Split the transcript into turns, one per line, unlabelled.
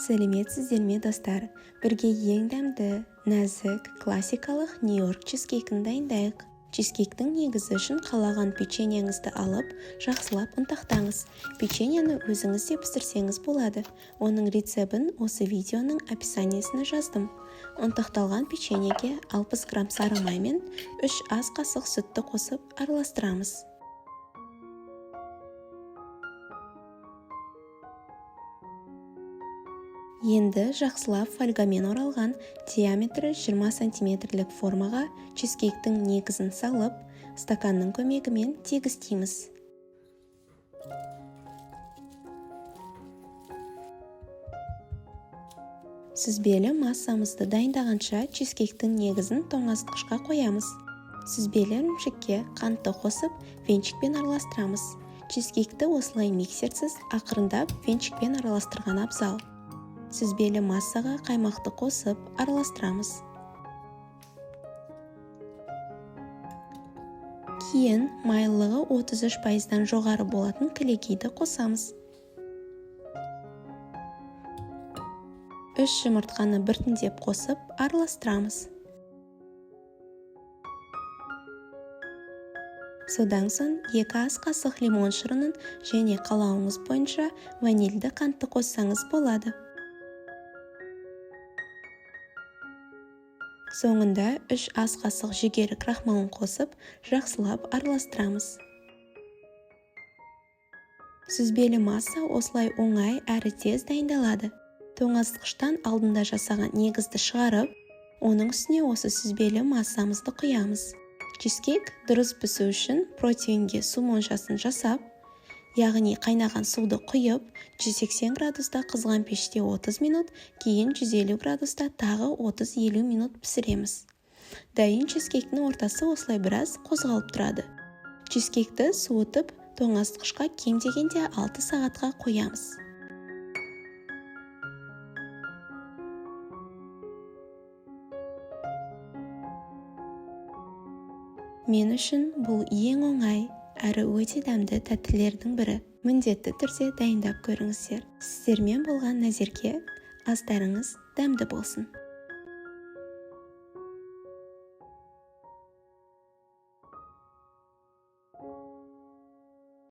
Сәлеметсіздер ме, достар? Бірге ең дәмді, нәзік, классикалық Нью-Йорк чизкейкін дайындайық. Чизкейктің негізі үшін қалаған печеньеңізді алып, жақсылап ұнтақтаңыз. Печеньені өзіңіз де пісірсеңіз болады. Оның рецебін осы видеоның описаниесіне жаздым. Ұнтақталған печеньеге 60 грамм сары май мен 3 ас қасық сүтті қосып араластырамыз. Енді жақсылап фольгамен оралған диаметрі 20 сантиметрлік формаға чизкейктің негізін салып, стаканның көмегімен тегістейміз. Сүзбелі массамызды дайындағанша чизкейктің негізін тоңазытқышқа қоямыз. Сүзбелі ірімшікке қантты қосып, венчикпен араластырамыз. Чизкейкті осылай миксерсіз ақырындап венчикпен араластырған абзал. Сүзбелі массаға қаймақты қосып араластырамыз. Кейін майлылығы 33%-дан жоғары болатын кілегейді қосамыз. 3 жұмыртқаны біртіндеп қосып араластырамыз. Содан соң 2 ас қасық лимон шырынын және қалауыңыз бойынша ванильді қантты қоссаңыз болады. Соңында 3 ас қасық жүгері крахмалын қосып, жақсылап араластырамыз. Сүзбелі масса осылай оңай әрі тез дайындалады. Тоңазытқыштан алдында жасаған негізді шығарып, оның үстіне осы сүзбелі массамызды құямыз. Чизкейк дұрыс пісу үшін противенге су моншасын жасап, яғни қайнаған суды құйып, 180 градуста қызған пеште 30 минут, кейін 150 градуста тағы 30-50 минут пісіреміз. Дайын чизкейктің ортасы осылай біраз қозғалып тұрады. Чизкейкті суытып, тоңазытқышқа кем дегенде 6 сағатқа қоямыз. Мен үшін бұл ең оңай әрі өте дәмді тәттілердің бірі. Міндетті түрде дайындап көріңіздер. Сіздермен болған Назерке, астарыңыз дәмді болсын.